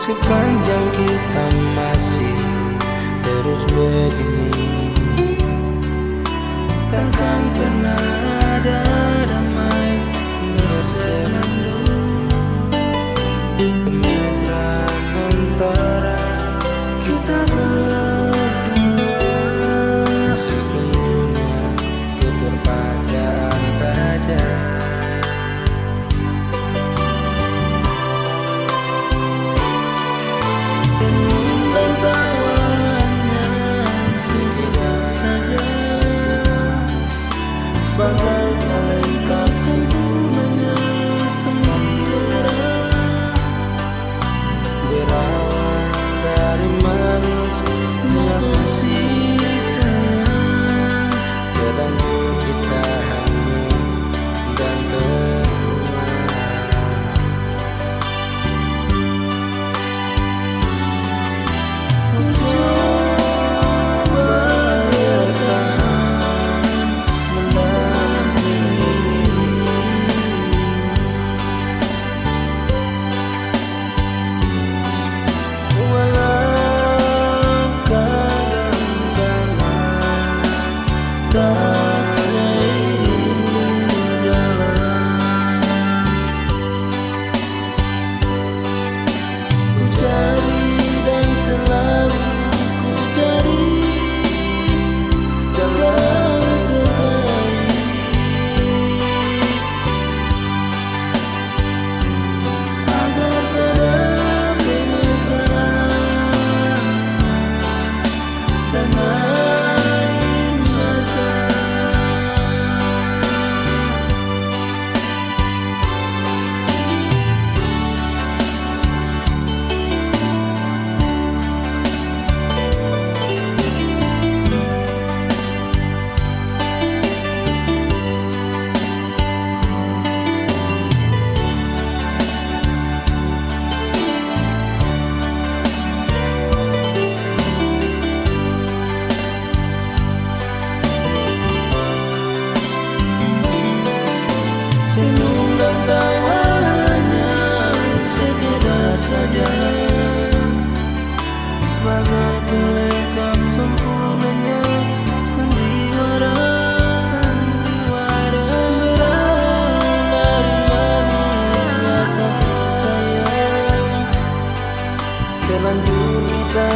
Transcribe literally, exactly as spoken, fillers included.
Sepanjang kita masih terus begini, takkan pernah ada damai bersenandung. Kemesraan antara kita berdua sesungguhnya keterpaksaan saja. Senyum dan tawanya sekedar saja, sebagai pelengkap sempurnanya sandiwara. Berawal dari manisnya kasih sayang, terlanjur kita hanyut dan terbuang. Ku coba bertahan mendampingi. Walau kadang kala tak seiring jalan, ku cari dan selalu ku cari jalan terbaik. Agar kada penyesalan dan air mata. Senyum dan tawanya sekedar saja, sebagai pelengkap sempurnanya sandiwara, sandiwara. Berawal dari manisnya kasih sayang, terlanjur kita